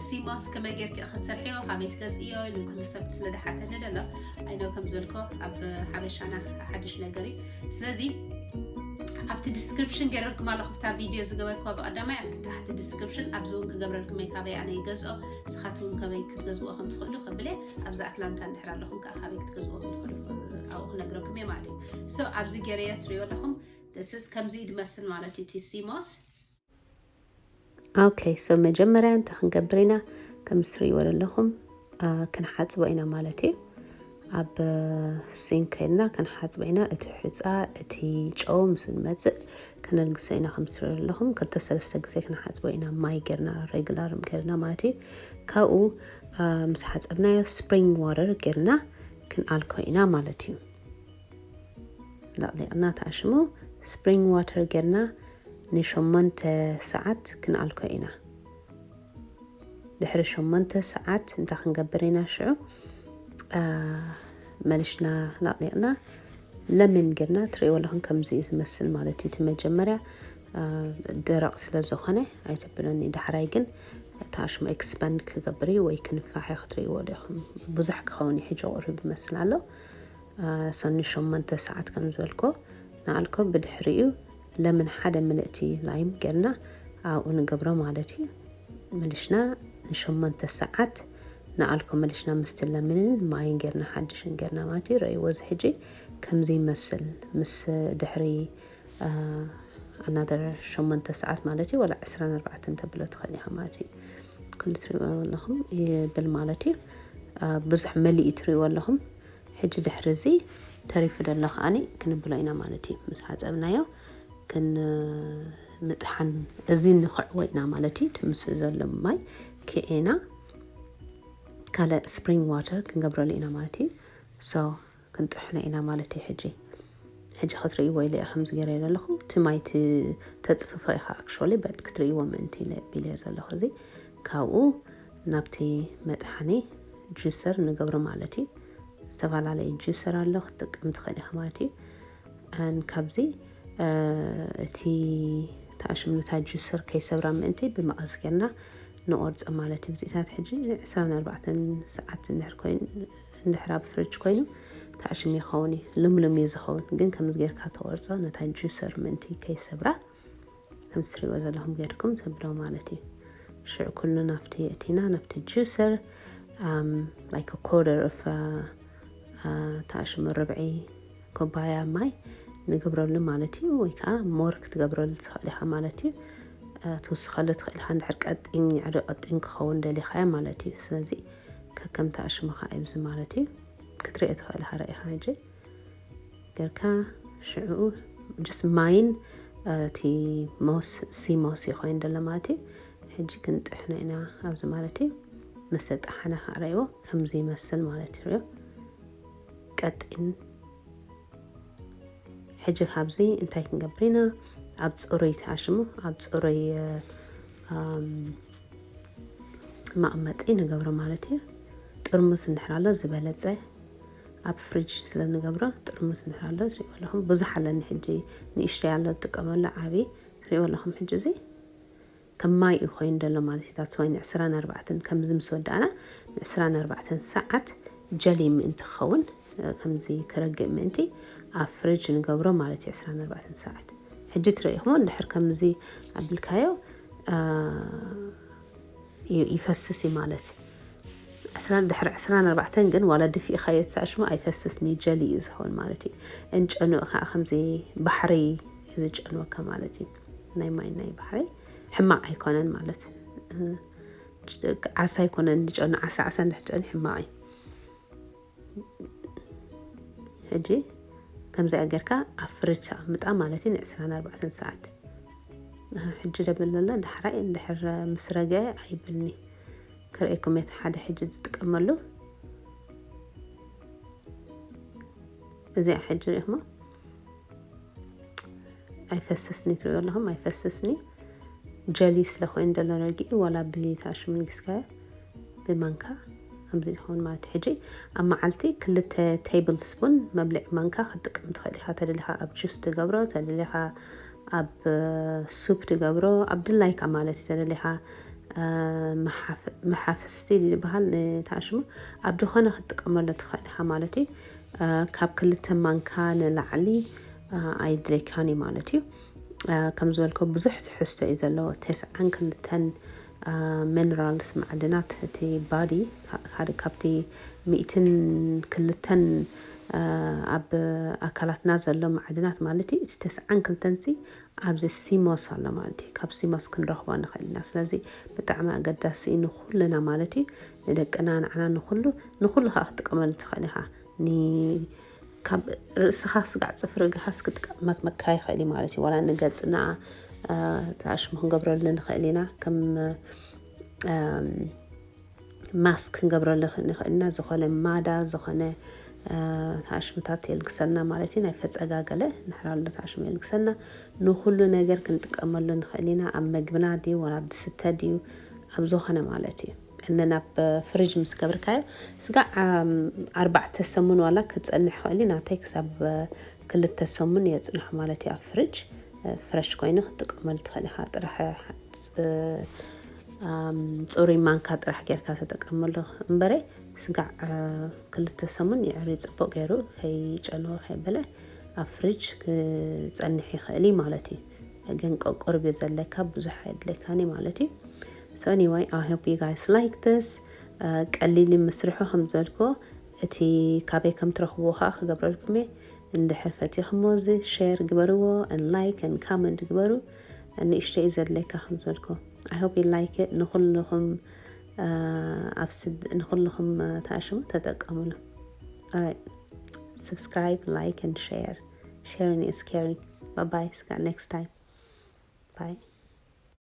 ሲሞስ ከመይ ጌርኪ ክትሰርሕዮ፣ ካበይ ትገዝእዮ ኢሉ ኩሉ ሰብ ስለ ዝሓተኒ ደሎ፣ ኣይኖ ከም ዝበልኮ ኣብ ሓበሻና ሓድሽ ነገር እዩ። ስለዚ ኣብቲ ዲስክሪፕሽን ገይረልኩም ኣለኹ፣ ኣብታ ቪድዮ ዝገበርኩዋ ብቐዳማይ ኣብቲ ታሕቲ ዲስክሪፕሽን ኣብዚ እውን ክገብረልኩም እየ፣ ካበይ ኣነ ይገዝኦ፣ ንስኻትኩም ከመይ ክትገዝእዎ ከም ትኽእሉ ከብለ፣ ኣብዚ ኣትላንታ እንድሕር ኣለኹም ከዓ ካበይ ክትገዝእዎ ከም ትኽእሉ ኣብኡ ክነግረኩም እየ ማለት እዩ። So ኣብዚ ገይረዮ ትሪእዮ ኣለኹም። This is ከምዚ እዩ ዝመስል ማለት እዩ እቲ ሲሞስ። Okay, so መጀመርያ እንታይ ክንገብር ኢና? ከም ትሪእዎ ዘለኹም፣ አ፣ ክንሓጽቦ ኢና ማለት እዩ። ኣብ ሲንክ ከይድና ክንሓጽቦ ኢና። እቲ ሑጻ፣ እቲ ጨው ምስ እንመጽእ ከነልግሶ ኢና። ከም ትሪእዎ ዘለኹም ክልተ ሰለስተ ግዜ ክንሓጽቦ ኢና፣ ማይ ጌርና፣ ሬጉላር ጌርና ማለት እዩ። ካብኡ፣ አ፣ ምስ ሓጸብናዮ ስፕሪንግ ዋተር ጌርና ክንኣልኮ ኢና ማለት እዩ። ለቕሊቕና ተኣሽሙ ስፕሪንግ ዋተር ጌርና ንሸሞንተ ሰዓት ክንኣልኮ ኢና። ድሕሪ ሸሞንተ ሰዓት እንታይ ክንገብር ኢና ሽዑ? አ፣ መሊሽና ለቕሊቕና ለሚን ጌርና ትሪእዎ ኣለኹም ከምዚ እዩ ዝመስል ማለት እዩ። እቲ መጀመርያ፣ አ፣ ደረቕ ስለ ዝኾነ ኣይተብለኒ። ዳሕራይ ግን ተኣሽሙ ኤክስፓንድ ክገብር እዩ ወይ ክንፋሕ እዩ ክትሪእዎ ዲኹም። ብዙሕ ክኸውን እዩ ሕጂ ቁሩብ ይመስል ኣሎ። አ፣ ሰኒ ሸሞንተ ሰዓት ከም ዝበልኮ ንኣልኮ ብድሕሪኡ ለምን ሓደ ምልእቲ ላይም ጌርና ኣብኡ ንገብሮ ማለት እዩ። መሊሽና ንሸሞንተ ሰዓት ንኣልኮ መሊሽና ምስቲ ለምንን ማይን ጌርና ሓድሽን ጌርና ማለት እዩ። ረእይዎ እዚ ሕጂ ከምዚ ይመስል። ምስ ድሕሪ፣ አ፣ ኣናደር ሸሞንተ ሰዓት ማለት እዩ፣ ወላ ዕስራን ኣርባዕተን ተብሎ ትኽእል ኢኻ ማለት እዩ። ኩሉ ትሪእዎ ኣለኹም ይብል ማለት እዩ። አ፣ ብዙሕ መሊኡ ትሪእዎ ኣለኹም። ሕጂ ድሕሪ እዚ ተሪፉ ዘሎ ከኣኒ ክንብሎ ኢና ማለት እዩ። ምስ ሓጸብናዮ ክን-፣ ምጥሓን እዚ ንኽዕዎ ኢና ማለት እዩ። እቲ ምስ ዘሎ ማይ ክኤና ካልእ ስፕሪንግ ዋተር ክንገብረሉ ኢና ማለት እዩ። So ክንጥሕኖ ኢና ማለት እዩ። ሕጂ፣ ሕጂ ክትርእይዎ ኢለ እየ ከምዚ ገይረ ዘለኹ። እቲ ማይ ት-፣ ተጽፍፎ ኢኻ actually፣ but ክትርእይዎ ምእንቲ ኢለ ቢለዮ ዘለኹ። እዚ ካብኡ ናብቲ መጥሓኒ ጁሰር ንገብሮ ማለት እዩ። ዝተፈላለየ ጁሰር ኣሎ፣ ክትጥቀም ትኽእል ኢኻ ማለት እዩ። And ካብዚ፣ እ፣ እቲ ተኣሽምታ ጁሰር ከይሰብራ ምእንቲ ብመቐስ ጌርና ንቆርጾ ማለት እዩ። ብዚታት ሕጂ ዕስራን ኣርባዕተን ሰዓት እንድሕር ኮይኑ፣ እንድሕር ኣብ ፍሪጅ ኮይኑ ተኣሽሙ ይኸውን እዩ። ልምሉም እዩ ዝኸውን፣ ግን ከምዚ ጌርካ ተቆርጾ ነታ ጁሰር ምእንቲ ከይሰብራ። ከም ትሪእዎ ዘለኹም ጌርኩም ተብሎ ማለት እዩ። ሽዑ ኩሉ ናብቲ እቲና ናብቲ ጁሰር፣ um, like a quarter of, uh, uh, ተኣሽሙ ርብዒ ኩባያ ማይ ንገብረሉ ማለት እዩ። ወይ ከዓ ሞር ክትገብረሉ ትኽእል ኢኻ ማለት እዩ። እ፣ ትውስኸሉ ትኽእል ኢኻ እንድሕር ቀጢን፣ ዕረ ቀጢን ክኸውን ደሊኻዮ ማለት እዩ። ስለዚ ከከም ተኣሽሙኻ እዩ እዚ ማለት እዩ። ክትሪኦ ትኽእል ኢኻ፣ ርኢኻ ሕጂ ጌርካ ሽዑ ጀስት ማይን፣ እ፣ እቲ ሞስ፣ ሲሞስ ይኾይን ደሎ ማለት እዩ። ሕጂ ክንጥሕኖ ኢና ኣብዚ ማለት እዩ። ምስ ተጠሓነ ከዓ ረእይዎ ከምዚ ይመስል ማለት እዩ። ሪኦ ቀጢን። ሕጂ ካብዚ እንታይ ክንገብር ኢና? ኣብ ጽሩይ ተኣሽሙ፣ ኣብ ጽሩይ፣ እ፣ ኣም፣ መቐመጢ ንገብሮ ማለት እዩ። ጥርሙስ እንድሕር ኣሎ ዝበለጸ፣ ኣብ ፍሪጅ ስለ ንገብሮ ጥርሙስ እንድሕር ኣሎ፣ ትሪእዎ ኣለኹም። ብዙሕ ኣለኒ ሕጂ፣ ንእሽተይ ኣሎ ዝጥቀመሉ ዓቢ፣ ትሪእዎ ኣለኹም። ሕጂ እዚ ከም ማይ እዩ ኮይኑ ዘሎ ማለት እዩ። That's why ንዕስራን ኣርባዕተን ከምዚ ምስ ወዳእና ንዕስራን ኣርባዕተን ሰዓት ጀሊ ምእንቲ ክኸውን፣ እ፣ ከምዚ ክረግእ ምእንቲ ኣብ ፍሪጅ ንገብሮ ማለት እዩ። ዕስራን ኣርባዕተን ሰዓት ሕጂ ትርእይኹሞ እንድሕር ከምዚ ኣቢልካዮ፣ እ፣ ይ-፣ ይፈስስ እዩ ማለት። ዕስራን፣ ድሕሪ ዕስራን ኣርባዕተን ግን ዋላ ድፊእካዮ ተኣሽሙ ኣይፈስስን እዩ፣ ጀሊ እዩ ዝኸውን ማለት እዩ። እንጨንኡ ከዓ ከምዚ ባሕሪ እዩ ዝጨንወካ ማለት እዩ። ናይ ማይ ናይ ባሕሪ ሕማቕ ኣይኮነን ማለት፣ እ፣ ዓሳ ኣይኮነን ዝጨኑ፣ ዓሳ ዓሳ እንድሕር ትጨኒ ሕማቕ እዩ። ሕጂ ከምዚኣ ጌርካ ኣብ ፍሪጅ ተቐምጣ ማለት እዩ ንዕስራን ኣርባዕተን ሰዓት። ኣሃ፣ ሕጂ ደብል ኣሎ፣ ዳሕራይ እንድሕር ምስ ረግአ ኣይብልኒ። ክርእየኩም እየ ሓደ ሕጂ ዝጥቀመሉ። እዚኣ ሕጂ ሪኢኹሞ ኣይፈስስኒ፣ ትሪእዎ ኣለኹም፣ ኣይፈስስኒ። ጀሊ ስለ ኮይኑ ዘሎ ረጊኡ፣ ዋላ ብታሽሙ ንጊስካዮ ብማንካ ከምዚ ዝኸውን ማለት እዩ። ሕጂ ኣብ መዓልቲ ክልተ ቴብል ስፑን መብልዒ ማንካ ክትጥቀም ትኽእል ኢኻ። ተደሊኻ ኣብ ጁስ ትገብሮ፣ ተደሊኻ ኣብ ሱፕ ትገብሮ፣ ኣብ ድላይካ ማለት እዩ። ተደሊኻ መሓፍስቲ ዝበሃል ንተኣሽሙ ኣብ ዝኾነ ክትጥቀመሉ ትኽእል ኢኻ ማለት እዩ። ካብ ክልተ ማንካ ንላዕሊ ኣይድለይካን እዩ ማለት እዩ። ከም ዝበልኮ ብዙሕ ትሕዝቶ እዩ ዘለዎ። ተስዓን ክልተን ሚነራልስ፣ ማዕድናት እቲ ባዲ፣ ሓደ ካብቲ ሚእትን ክልተን ኣብ ኣካላትና ዘሎ ማዕድናት ማለት እዩ። እቲ ተስዓን ክልተን ሲ ኣብዚ ሲሞስ ኣሎ ማለት እዩ። ካብ ሲሞስ ክንረኽቦ ንኽእል ኢና። ስለዚ ብጣዕሚ ኣገዳሲ እዩ ንኹልና ማለት እዩ። ንደቅና፣ ንዓና፣ ንኹሉ ንኹሉ ከዓ ክትጥቀመሉ ትኽእል ኢኻ። ካብ ርእስኻ ስጋዕ ፅፍሪ እግርኻ ስክጥቀመካ ይኽእል እዩ ማለት እዩ። ዋላ ንገፅና ተኣሽሙ ክንገብረሉ ንኽእል ኢና። ከም ማስክ ክንገብረሉ ንኽእል ኢና። ዝኾነ ማዳ፣ ዝኾነ ተኣሽምታት የልግሰና ማለት እዩ። ናይ ፈፀጋገለ ንሕራሉ ተኣሽሙ የልግሰና። ንኹሉ ነገር ክንጥቀመሉ ንኽእል ኢና። ኣብ መግብና ድዩ፣ ዋላ ኣብ ድስተ ድዩ፣ ኣብ ዝኾነ ማለት እዩ። እነን ኣብ ፍሪጅ ምስ ገብርካዮ ስጋዕ ኣርባዕተ ሰሙን ዋላ ክፀንሕ ይኽእል እዩ። ናተይ ክሳብ ክልተ ሰሙን የፅንሑ ማለት እዩ። ኣብ ፍሪጅ ፍረሽ ኮይኑ ክትጥቀመሉ ትኽእል ኢኻ። ጥራሕ ፅሩይ ማንካ ጥራሕ ጌርካ ተጠቀመሉ እምበረ ስጋዕ ክልተ ሰሙን የዕሪ ፅቡቅ ገይሩ ከይጨነወ ከይበለ ኣብ ፍሪጅ ክፀንሕ ይኽእል እዩ ማለት እዩ። ግን ቆቆርብ እዩ ዘለካ፣ ብዙሕ ኣይድለካን እዩ ማለት እዩ። So anyway, I hope you guys like this. ቀሊል ምስርሑ ከም ዝበልኩ እቲ ካበይ ከም ትረኽብዎ ከዓ ክገብረልኩም እየ። እንድሕር ፈቲኹሞ እዚ ሼር ግበርዎ፣ and like and comment ግበሩ። ንእሽተይ ዘድለካ ከም ዝበልኩ I hope you like it። ንኹልኹም ኣብ ንኹልኹም ተኣሽሙ ተጠቀሙሉ። Alright, subscribe, like and share. Sharing is caring. Bye bye. See you next time. Bye.